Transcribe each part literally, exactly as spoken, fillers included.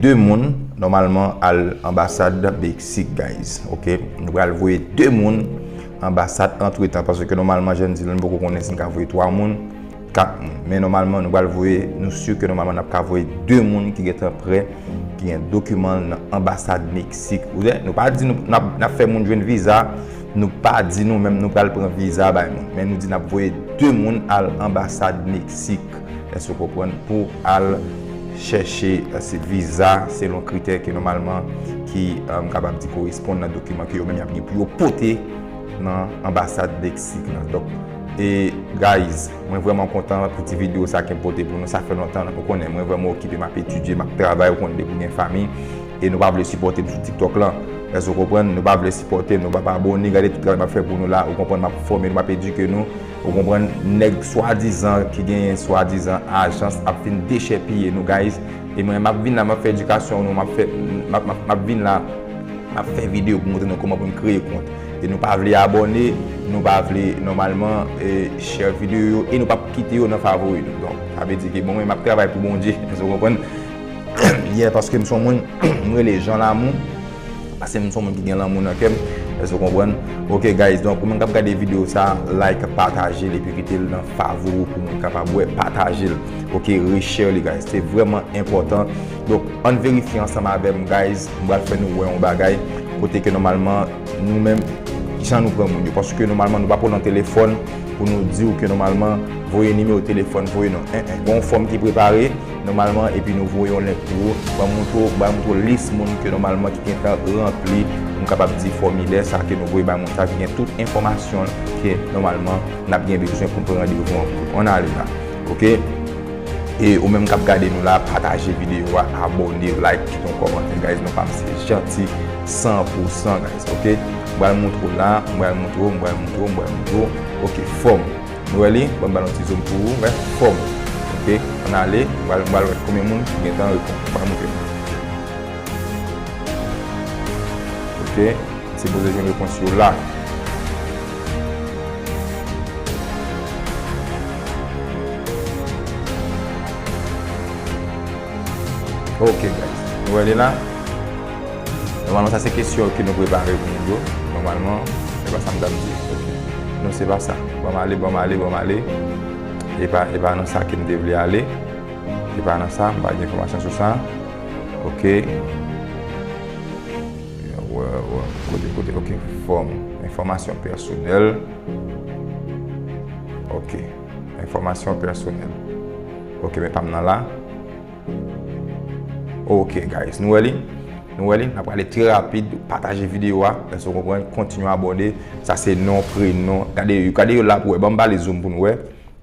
de moun, nòmalman, al anbasad Meksik, guys. Ok? Nou pral voye de moun anbasad antretan, paske nòmalman, jan n di l, nou poko konnen si n ka voye twa moun, kat moun. Men nòmalman, nou pral voye, nou si ke nòmalman, n ap ka voye de moun ki gentan prè, ki gen dokiman nan anbasad Meksik. Ou wè, nou pa di nou, n ap, n ap fè moun jwenn viza, nou pa di nou menm nou pral pran viza bay moun. Men nou di n ap voye de moun al anbasad Meksik. Èske w konprann? Pou al chèche, eh, se viza selon kritè ke nòmalman ki, eh, m kapab di koresponn nan dokiman ke yo menm y ap gen pou yo pote nan anbasad Meksik la. Donk, e guys, mwen vrèman kontan pou ti videyo sa ke m pote pou nou. Sa fè lontan, ou konnen, mwen vrèman okipe, m ap etidye, m ap travay, ou konnen depi w gen fanmi. E nou pa vle sipòte m sou TikTok lan. Èske w konprann? Nou pa vle sipòte m, nou p ap abòne, gade tout travay m ap fè pou nou la, ou konprann, m ap fòme nou, m ap edike nou. Ou konprann, nèg swadizan ki genyen swadizan ajans ap vin dechèpiye nou, guys. E mwen, m ap vin la, m ap fè edikasyon nou, m ap fè, m ap, m ap, m ap vin la, m ap fè videyo pou montre nou kòman pou n kreye kont. E nou pa vle abòne, nou pa vle nòmalman, e, share videyo yo, e nou p ap kite yo nan favori nou. Donk, sa vle di ke, bon, mwen, m ap travay pou Bondye, èske w konprann? Yeah, paske m se yon moun, m rele Jean Lamour. Paske m se yon moun ki gen lanmou nan kè m. Èske w konprann? Ok, guys, donk, pou moun k ap gade videyo sa, like, pataje l, epi kite l nan favori pou moun kapab wè, pataje l. Ok, reshare li, guys. Se vrèman enpòtan. Donk, ann verifye ansanm avè m, guys. M pral fè nou wè yon bagay. Kote ke nòmalman, nou menm, kijan nou pran moun yo. Paske nòmalman, nou pa pran nan telefòn pou nou di w ke nòmalman, voye nimewo telefòn, voye non. En, en. Gen yon fòm ki prepare, nòmalman, epi nou voye yon link pou ou. Ban moutre w, ban moutre w lis moun ke nòmalman ki gentan ranpli, nou kapab di fòmilè sa ke nou voye bay moun sa ki gen tout enfòmasyon ke nòmalman n ap gen bezwen pou n pran randevou an pou. Ann ale la. Ok? E ou menm k ap gade nou la, pataje videyo a, abòne, like, kite yon kòmantè, guys. Non pa m se Janti san pou san, guys. Ok? M pral moutre w la, m pral moutre w, m pral moutre w, m pral moutre w. Ok, fòm. Nou wè li? Ban m ba l yon ti zoom pou ou, wè, fòm. Ok, ann ale, m pral, m pral wè konbyen moun ki gentan reponn. M pral montre nou. Ok, m sipoze jwenn repons yo la. Ok, guys. Nou wè li la? Nòmalman, sa se kesyon ke nou prepare pou nou yo. Nòmalman, se pa sa m t ap di. Ok. Non, se pa sa. Ban m ale, ban m ale, ban m ale. E pa, e pa nan sa ke m te vle ale. E pa nan sa, m pa gen enfòmasyon sou sa. Ok. Wè, wè. Kote, kote, ok. Fòm. Enfòmasyon pèsonèl. Ok. Enfòmasyon pèsonèl. Ok, men pa m nan la. Ok, guys, nou wè li? Nou wè li? N ap prale trè rapid. Pataje videyo a. Èske w konprann? Kontinye abòne. Sa se non, prenon. Gade, gade yo la pou wè. Ban m ba li zoom pou nou wè.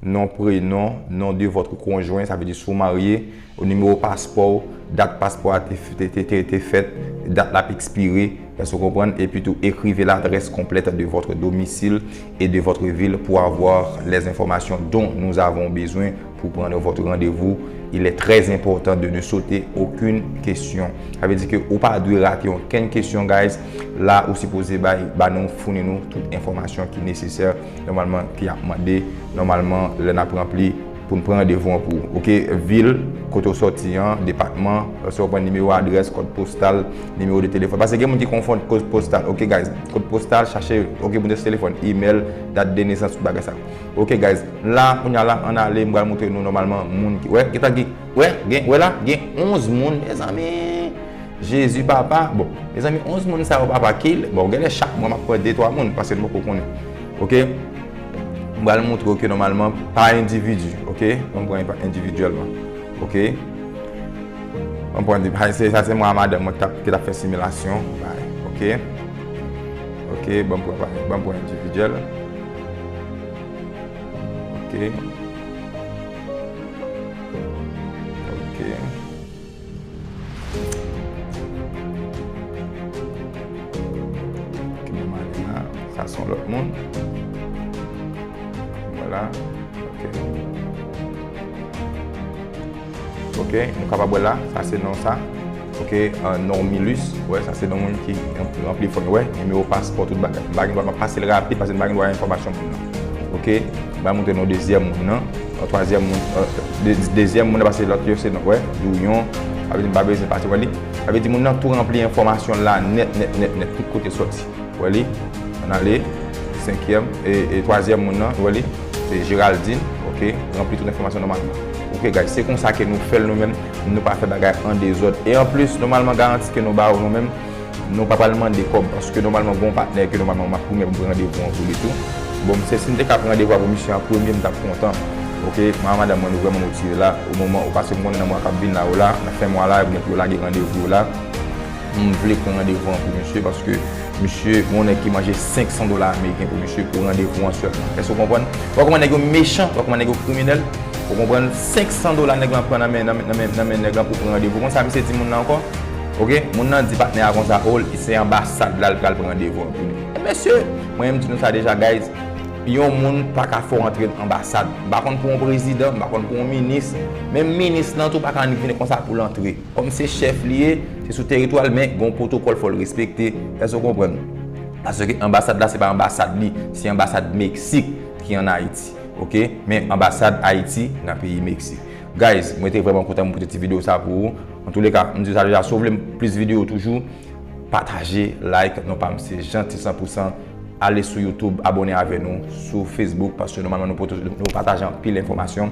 Non, prenon, nom de votre conjoint, sa vle di si w marye, nimewo paspò w, dat paspò a te, te, te, te, te fèt, dat l ap ekspire, èske w konprann? Epi tou, écrivez l'adresse complète de votre domicile et de votre ville pour avoir les informations dont nous avons besoin pour prendre votre rendez-vous. Il est très important de ne sauter aucune question. Sa vle di ke ou pa dwe rate okenn kesyon, guys. La, ou sipoze bay, ba nou, founi nou tout enfòmasyon ki nesesè, nòmalman, ki ap mande, nòmalman, lè n ap ranpli pou n pran randevou an pou ou. Ok, vil, kote w sòti an, depatman, èske w pran nimewo adrès, kòd postal, nimewo de telefòn. Paske gen moun ki konfonn kòd postal. Ok, guys, kòd postal, chache, ok, pou nimewo telefòn, imèl, dat de nesans, tout bagay sa. Ok, guys, la, kounye a la, ann ale, m pral montre nou nòmalman moun ki, wè, gentan gen, wè, gen, wè la, gen onz moun, mezanmi. Jezi, papa. Bon, mezanmi, onz moun sa yo, papa, ki, bon, genlè chak mwa m ap pran de twa moun, paske nou poko konnen. Ok? M pral montre w ke nòmalman, pa endividi, ok? Ban m pran pa endividyèlman. Ok? Ban m pran, se, sa se mwen a madanm mwen ki t ap, ki t ap fè similasyon. Bay, ok? Ok, ban m pran, ban m pran endividyèl. Ok. Ok. Ok, men m ale la. Sa se yon lòt moun. Vwala. Ok. Ok, nou kapab wè la. Sa se non sa. Ok, euh, non Milus. Wè, sa se non moun ki ranpli fòm. Wè, nimewo paspò, tout bagay. M pa gen dwa, m ap pase l rapid paske m pa gen dwa enfòmasyon moun nan. Ok, m pral montre nou dezyèm moun nan. Twazyèm moun, euh, de-, dezyèm moun nan, paske lòt yo se non, wè, Douyon, Sa vle di m pa bezwen pati wè li. Sa vle di moun nan tou ranpli enfòmasyon l la nèt, nèt, nèt, nèt, tout kote sòti. Wè li, ann ale, senkyèm, e, e twazyèm moun nan, wè li, se Geraldine, ok, ranpli tout enfòmasyon nòmalman. Ok, guys, se konsa ke nou fè l nou menm, nou pa fè bagay an dezòd. E anplis, nòmalman, garanti ke nou ba ou nou menm, nou pa pral mande kòb, paske nòmalman, gon patnè ke nòmalman, m ap goumen pou m pran randevou an pou li tou. Bon, m se si m te ka pran randevou a pou misye an premye, m t ap kontan. Ok, mwen a madanm mwen, nou vrèman motive la, o moman, ou paske m konnen nan mwa k ap vin la, ou la, nan fen mwa la, ou gen pou yo lage randevou yo la. M vle pran randevou an pou misye, paske misye, gon nèg ki manje senk san dola ameriken pou misye pou randevou an sèlman. Èske w konprann? Ou wè kòman nèg yo mechan, ou wè kòman nèg yo kriminèl? Ou konprann? Senk san dola nèg lan pran nan men, nan men, nan men, nan men nèg lan pou pran randevou. Konn sa misye di moun nan ankò? Ok? Moun nan di patnè a konsa, oh, se anbasad la l pral pran randevou an pou li. E mesye, mwen menm di nou sa deja, guys, yon moun pa ka fè w antre anbasad. M pa konn pou yon prezidan, m pa konn pou yon minis. Menm minis lan tou pa ka annik vini konsa pou l antre. Kòm se chèf li ye, se sou teritwa l, men gon pwotokòl fò l respekte. Èske w konprann? Paske anbasad la, se pa anbasad li, se anbasad Meksik ki ann Ayiti. Ok? Men anbasad Ayiti nan peyi Meksik. Guys, mwen te vrèman kontan mwen pote ti videyo sa pou ou. Antouleka, m di sa deja, si w vle plis videyo toujou, pataje, like, non pa m se Jeanty san pou san. Ale sou YouTube, abòne avè nou, sou Facebook, paske nòmalman nou pote, nou pataje anpil enfòmasyon.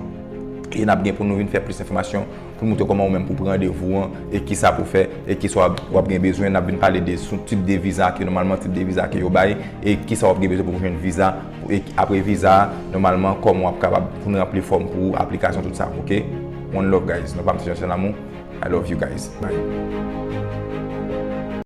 E n ap gen pou nou vin fè plis enfòmasyon pou nou montre kòman ou menm pou pran randevou an, e kisa pou fè, e kisa w ap, w ap gen bezwen. N ap vin pale de sou tip de viza ke nòmalman tip de viza ke yo bay, e kisa w ap gen bezwen pou w jwenn viza, e apre viza a, nòmalman kòman w ap kapab pou n ranpli fòm pou aplikasyon tout sa, ok? One love guys, non pa m se Jeanty Lanmou, I love you guys, bye.